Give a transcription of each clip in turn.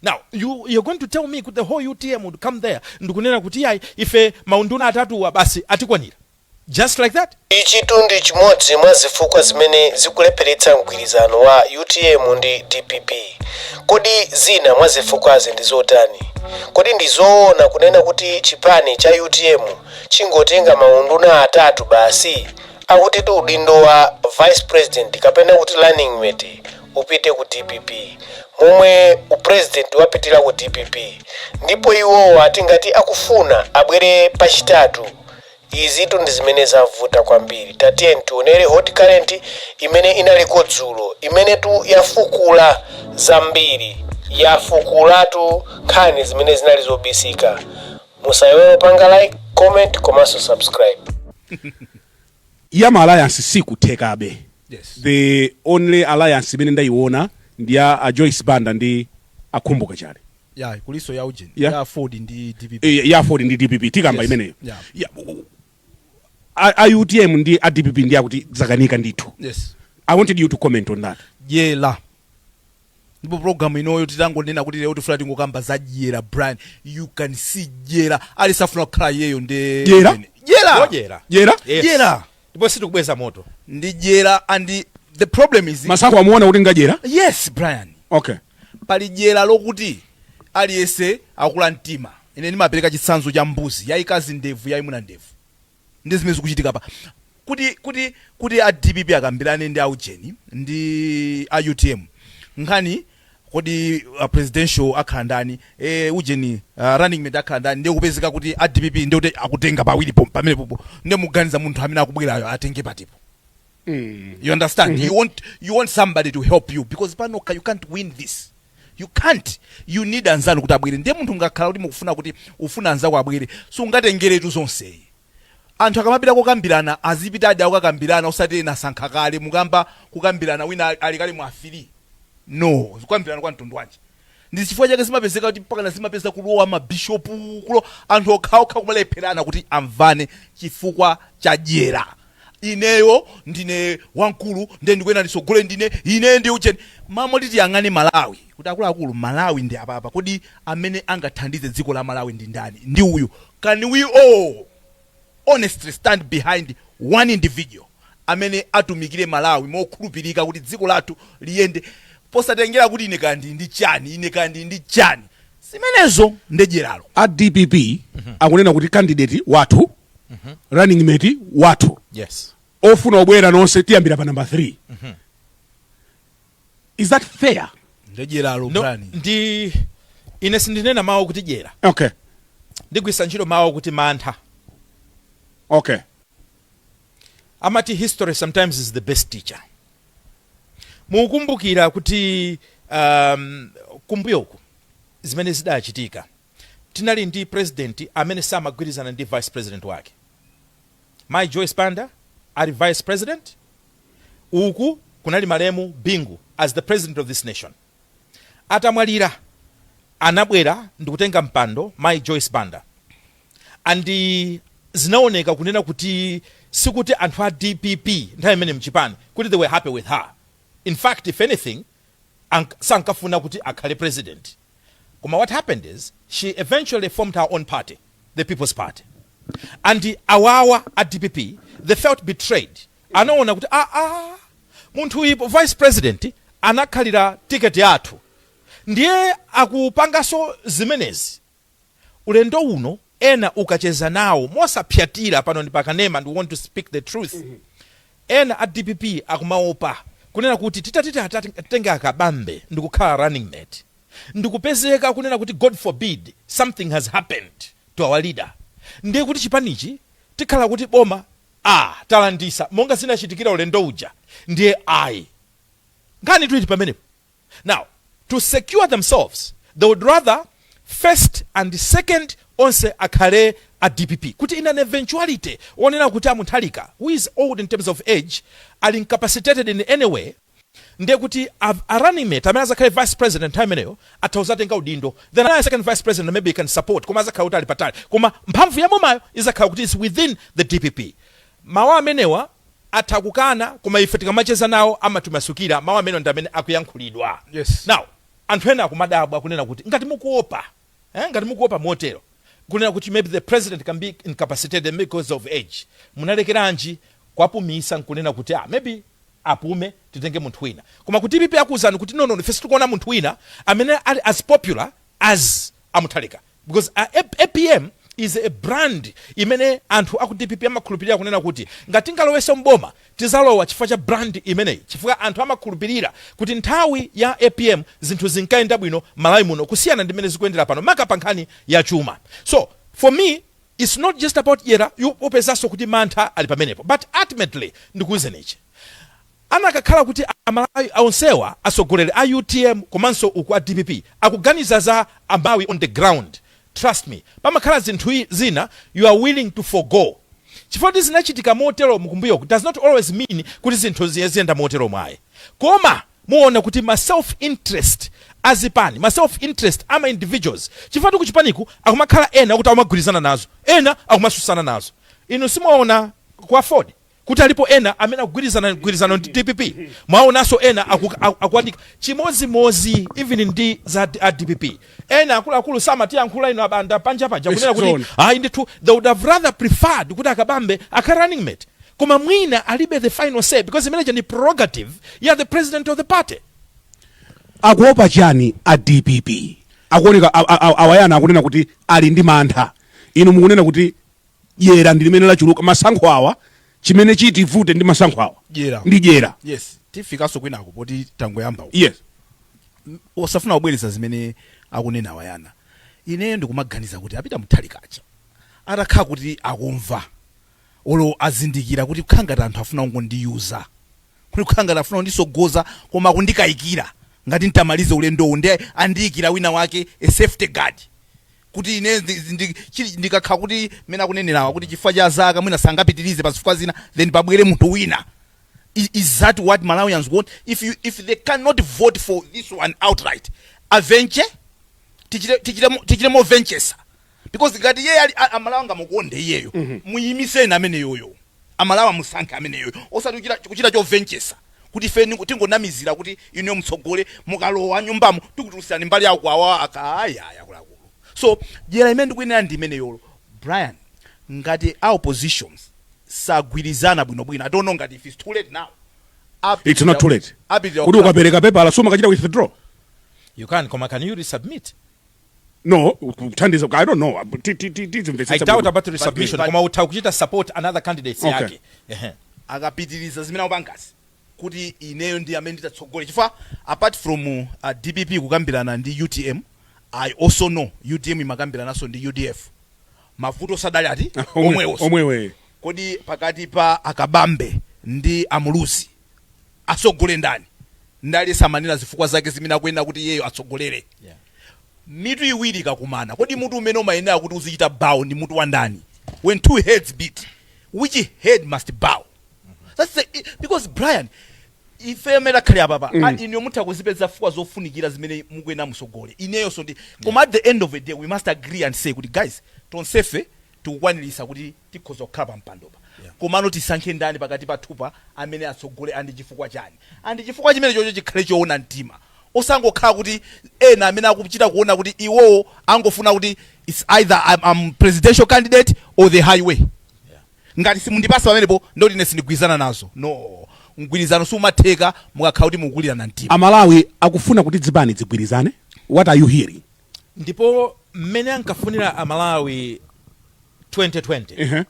Now you're going to tell me kuti the whole UTM would come there ndikunena kuti, "Yayi, ife maunduna atatuwa basi atikwanira," just like that? Ichitu ndi chimodzi mwa zifukwa zimene zikulepheretsa mgwirizano wa UTM ndi DPP. Kodi zina mwa zifukwazi ndi zotani? Kodi ndi zoona kunena kuti chipani cha UTM chingotenga maunduna atatu basi? Akuti udindo wa vice president kapena kuti running mate upite ku DPP, momwe upresident wapitira ku DPP, ndipo iwowa tingati akufuna abwere pachitatu. Izitu ndi zimene zavuta kwambiri. Tatiye tionere Hot Current imene inaliko dzulo, imenetu yafukula zambiri, yafukulatu nkhani zimene zinali zobisika. Musayiwale panga like, comment komanso subscribe. Ya ma alliance sikuthekabe. The only alliance imene ndayiona ndi ya a Joyce Banda ndi a Khumbo Kachali. Ya, kuliso ya ujeni, ya Ford ndi DPP. Ya Ford ndi DPP tikamba imeneyo. Ya, a UTM ndi a DPP ndi akuti zakanika ndithu. I wanted you to comment on that. Dyera. Ndipo program inoyo titangonena kuti lero tifuna tingokamba za dyera, Brian, you can see dyera. Alisafuna kukhala iyeyo ndi Dyera? Dyera. Wodyera. Dyera. Yes. Dyera. Ndipo sitikubweza moto. Ndi dyera, and the problem is Masako amuona kuti ngadyera? Yes, Brian. Pali dyera lokuti aliyense akula mtima. Ine ndimapereka chitsanzo cha mbuzi yayikazi ndevu, yayimuna ndevu. Ndi zimene zikuchitika pa kuti a DPP akambirane ndi aujeni ndi a UTM nkhani, kodi presidential akhala ndani, ujeni, running mate akhala ndani? Ndiye kupezeka kuti a DPP ndiye kuti akutenga pawiri pamenepopo. Ndiye muganiza munthu amene akubwerayo atenge patipo? You understand? You want somebody to help you, because panoka you can't win this. You can't. You need anzanu kuti abwere. Ndiye munthu ngakhala kuti mukufuna kuti ufuna anzako abwere, sungatengeretu zonseyi. Anthu akamapita kokambirana, azipita adi akukakambirana, usati ena asankha kale. Mukamba kukambirana, wina ali kale mu afiri. No, kukambirana kwa mtundu wanji? Ndi chifukwa chake zimapezeka kuti mpakana zimapeza kulowa mabishopu, kulo anthu okhaokha kumalepherana kuti amvane chifukwa cha dyera. Ineyo ndine wamkulu, ndiye ndikuyena ndisogole, ndine ine ndi ucheni mamo. Tiyang'ane Malawi kuti akuluakulu, Malawi ndi apapa. Kodi amene angathandize dziko la Malawi ndi ndani? Ndi uyu. Can we all honestly stand behind one individual amene atumikire Malawi mokhulupirika kuti dziko lathu liyende, posatengera kuti ine kandi ndi chani, ine kandi ndi chani? Zimenezo ndedyeralo. A DPP akunena kuti candidate wathu, running mate wathu, ofuna obwera nonse tiyambira pa number 3. Is that fair? Ndedyeralo. No, Brian. Ndi ine sindinena mawu kuti dyera. Ndigwisa ntchito mawu kuti mantha. Amati history sometimes is the best teacher. Mukumbukira kuti kumbuyoku zimene zidachitika, tinali ndi president amene samagwirizana ndi vice president wake. Mai Joyce Banda ali vice president, uku kunali malemu Bingu as the president of this nation. Atamwalira, anabwera ndikutenga mpando Mai Joyce Banda, and zinaoneka kunena kuti sikuti anthu a DPP nthawi imene mchipani kuti they were happy with her. In fact, if anything, sankafuna kuti akhale president. Koma what happened is she eventually formed her own party, the People's Party, and awawa a DPP, they felt betrayed. Anaona kuti, ah, ah, munthu uyu vice president anakhalira tiketi yathu, ndiye akupanganso zimenezi ulendo uno. Ena ukacheza nawo mosapyatira pano ndi pakanema and we want to speak the truth, ena a DPP akumaopa kunena kuti titatiti atenge Akabambe ndikukhala running mate, ndikupezeka kunena kuti, God forbid, something has happened to our leader, ndiye kuti chipanichi tikhala kuti boma a talandisa monga zinachitikira ulendo uja. Ndiye ayi, nkhani tuiti pamenepo. Now, to secure themselves, they would rather first and second onse akhale a DPP, kuti in an eventuality onena kuti a Mutharika, who is old in terms of age, ali incapacitated in any way, ndiye kuti a running mate amene azakhale vice president nthawi imeneyo atha kuzatenga udindo. Then a second vice president maybe he can support, koma azakhala kuti ali patali, koma mphamvu ya bomayo izakhala kuti is within the DPP. Mawu amenewa atha kukana, koma ife tikamacheza nawo amatimasukira mawu amenewa ndi amene akuyankhulidwa. Now Anthu ena akumadabwa kunena kuti ngati mukuopa, ngati mukuopa motero kunena kuti maybe the president can be incapacitated because of age, munalekeranji kwapumisa nkunena kuti, ah, maybe apume, titenge munthu wina? Koma ku DPP akuwuzani kuti no, no, ife sitikuona munthu wina amene ali as popular as a Mutharika, because APM is a brand imene anthu aku DPP amakhulupirira kunena kuti ngati tingalowese mboma, tizalowa chifukwa cha brand imeneyi, chifukwa anthu amakhulupirira kuti nthawi ya APM zinthu zinkayenda bwino Malawi muno kusiyana ndi mmene zikuyendera pano, maka pa nkhani ya chuma. So for me, it's not just about dyera, upezanso kuti mantha ali pamenepo. But ultimately, ndikuwuzeni ichi: anakakhala kuti Amalawi onsewa, atsogoleri a UTM komanso uku a DPP, akuganiza za Amalawi on the ground, trust me, pamakhala zinthu zina you are willing to forgo. Chifukwa kuti zinachitika motero mukumbuyoku does not always mean kuti zinthu ziyenda motero mwayi. Koma muona kuti ma self interest azipani, ma self interest ama individuals, chifukwa kuti kuchipaniku akumakhala ena kuti akumagwirizana nazo, ena akumasusana nazo. Inu simuona kwa AFORD kuti alipo ena amene akugwirizana gwirizano ndi DPP? Mwaonanso ena akuandika chimozimozi, even ndi za a DPP, ena akuluakulu samatiyankhula ino abanda panja paja kunena kuti Zoona. ayi ndithu, they would have rather preferred kuti Akabambe akhale running mate, koma mwina alibe the final say because imeneja ndi prerogative ya the president of the party. Akuopa chani a DPP? Akuoneka awayana akunena kuti ali ndi mantha. Inu mukunena kuti dyera ndi limene lachuluka. Masankho awa, chimene chitivute ndi masankho awa Dyera. ndi dyera. Yes, tifikanso kwinako poti tangoyamba uku. Osafuna kubwereza zimene akunena awayana, ineyo ndikumaganiza kuti a Peter Mutharikacha atakhala kuti akumva olo azindikira kuti kukhala ngati anthu afuna kungondiyuza, kuti kukhala ngati afuna kundisogoza koma akundikayikira ngati ntamalize ulendowu, ndi andiyikira wina wake a safety guard kuti ine ndikakhala kuti mene akunenerawa kuti chifukwa cha zaka mwina sangapitirize pa zifukwa zina, then pabwere munthu wina. Is that what Malawians want? If they cannot vote for this one outright, avenche tichite movenchesa, because ngati iye ali Amalawi angamukonde iyeyo, muyimiseni ameneyoyo, Amalawi amusankhe ameneyoyo, osati kuchita chovenchesa kuti ife tingonamizira kuti inuyo mutsogole, mukalowa nyumbamo tikutulutsirani mbali yako awa akayaya akuluakulu. So dyera imene ndikuyenera ndi imeneyolo, Brian. Ngati a oppositions sagwirizana bwinobwino, I don't know ngati if it's too late now. It's not too late. Apitirira Kuti ukapereka pepala sumakachita withdraw? You can, koma can you resubmit? No, kuthandiza, I don't know. Tizimvetsetsa I doubt bwino. about resubmission, koma utha kuchita support another candidates yake. Ehe. Akapitiriza zimene akupangazi kuti ineyo ndi amene nditatsogole, chifukwa apart from DPP kukambirana ndi UTM, I also know UTM imakambirananso ndi UDF. Mavuto sadali ati omwewonso. Omwewe. Kodi pakati pa Akabambe ndi Amuluzi atsogole ndani? Ndali samanena zifukwa zake zimene akuyenera kuti iyeyo atsogolere. Mitu iwiri ikakumana, kodi mutu umene umayenera kuti uzichita bow ndi mutu wa ndani? When two heads beat, which head must bow? That's the, because Brian, ife amene takhale apapa, inu mutha kuzipeza zifukwa zofunikira zimene mukuyenera musogole, ineyonso ndi, koma at the end of the day we must agree and say kuti, guys, tonsefe tikukwanirisa kuti tikhoza kukhala pa mpandopa, komano tisankhe ndani pakati pathupa amene atsogole, andi chifukwa chani, andi chifukwa chimene chocho chikhale choona mtima, osangokhala kuti ena amene akuchita kuona kuti iwowo angofuna kuti it's either I'm presidential candidate or the highway. Ngati simundipasa pamenepo, ndoti ine sindigwirizana nazo. No, mgwirizano sumatheka mukakhala kuti mukulirana mtima. Amalawi akufuna kuti zipani zigwirizane. What are you hearing? Ndipo mmene ankafunira Amalawi 2020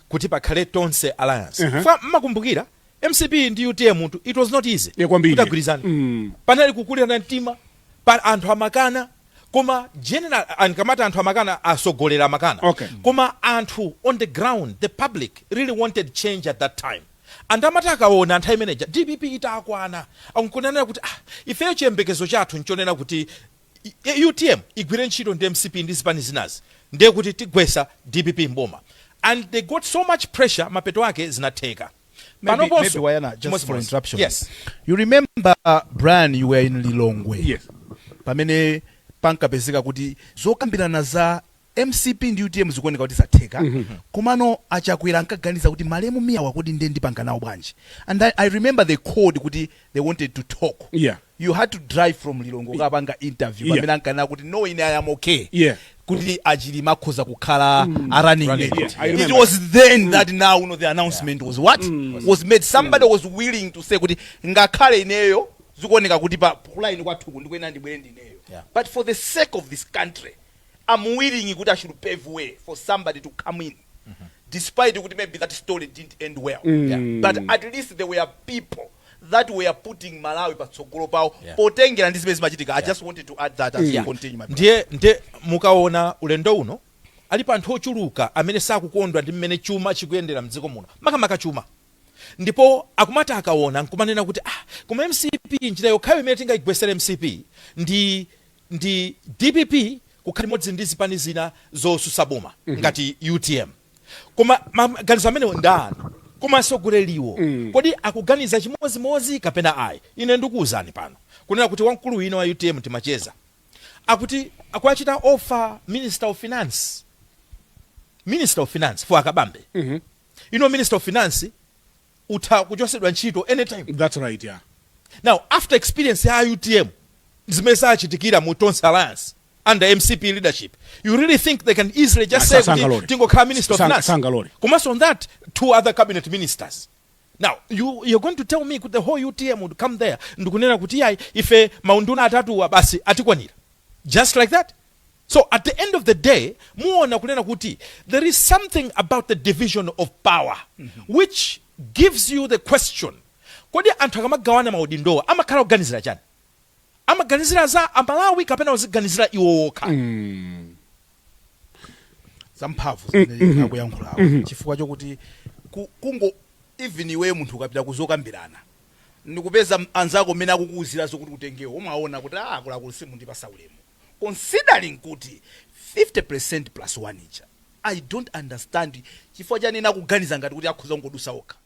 kuti pakhale Tonse Alliance, fa mmakumbukira MCP ndi UTM munthu, it was not easy Yeah, kwambiri. kuti agwirizane. Panali kukulirana mtima pa anthu amakana, koma general ankamati anthu amakana, asogolera amakana, koma anthu on the ground, the public really wanted change at that time. And amati akaona nthawi imeneja DPP itakwana, ankunenera kuti, ah, ifeyo chiyembekezo chathu nchonena kuti UTM igwire ntchito ndi MCP ndi zipani zinazi, ndiye kuti tigwesa DPP mboma. And they got so much pressure, mapeto ake zinatheka. Panoponso Maybe Wayana, just for interruption. Yes. You remember, Brian, you were in Lilongwe Yes. pamene pankapezeka kuti zokambirana za MCP ndi UTM zikuoneka kuti zatheka, komano Achakwera ankaganiza kuti malemu Miyawa kuti ndiye ndipanga nawo bwanji? And I remember they called kuti they wanted to talk. You had to drive from Lilongwe ukapanga interview pamene ankanena kuti, "No, ine I am okay," kuti Achilima akhoza kukhala a running Running mate. mate. Yeah, I It remember. was then that now the announcement was what was made. Somebody was willing to say kuti ngakhale ineyo zikuoneka kuti pa line kwathuku ndikuyenera ndibwere ndineyo, but for the sake of this country I'm willing kuti I should pave way for somebody to come in, despite kuti maybe that story didn't end well. But at least there were people that were putting Malawi patsogolo pawo potengera ndi zimene zimachitika. I just wanted to add that as you continue, my brother. Ndiye mukaona ulendo uno alipo anthu ochuluka amene sakukondwa ndi mmene chuma chikuyendera mdziko muno, makamaka chuma, ndipo akumati akaona nkumanena kuti, "Ah, koma MCP, njira yokhayo imene tingayigwesere MCP ndi DPP kukhala imodzi ndi zipani zina zosusa boma ngati UTM." Koma maganizo amenewo ndi anu, koma asogoleriwo kodi akuganiza chimozimozi kapena ayi? Ine ndikuwuzani pano kunena kuti wamkulu wina wa UTM timacheza, akuti akuachita offer minister of finance, minister of finance for Akabambe. Minister of finance utha kuchosedwa ntchito anytime. That's right, yeah. Now, after experience ya UTM zimene zachitikira mu Tonse Alliance under MCP leadership, you really think they can easily just say kuti Sangalole. tingokhala minister of finance? Sangalole. Komanso on that, two other cabinet ministers. Now you're going to tell me kuti the whole UTM would come there ndikunena kuti, "Yayi, ife maunduna atatuwa basi atikwanira," just like that? So at the end of the day muona kunena kuti there is something about the division of power which gives you the question: kodi anthu akamagawana maudindowa amakhala kuganizira chani? Amaganizira za Amalawi kapena kuziganizira iwo wokha? Zamphamvu zimene akuyankhulawo, chifukwa chokuti kungo even iweyo munthu ukapita kuzokambirana ndikupeza anzako mmene akukuwuzira zokuti utengewo, umaona kuti, ah, akuluakulu simundipasa ulemu, considering kuti 50% plus 1 ija. I don't understand chifukwa chanena kuganiza ngati kuti akhoza kungodusa okha.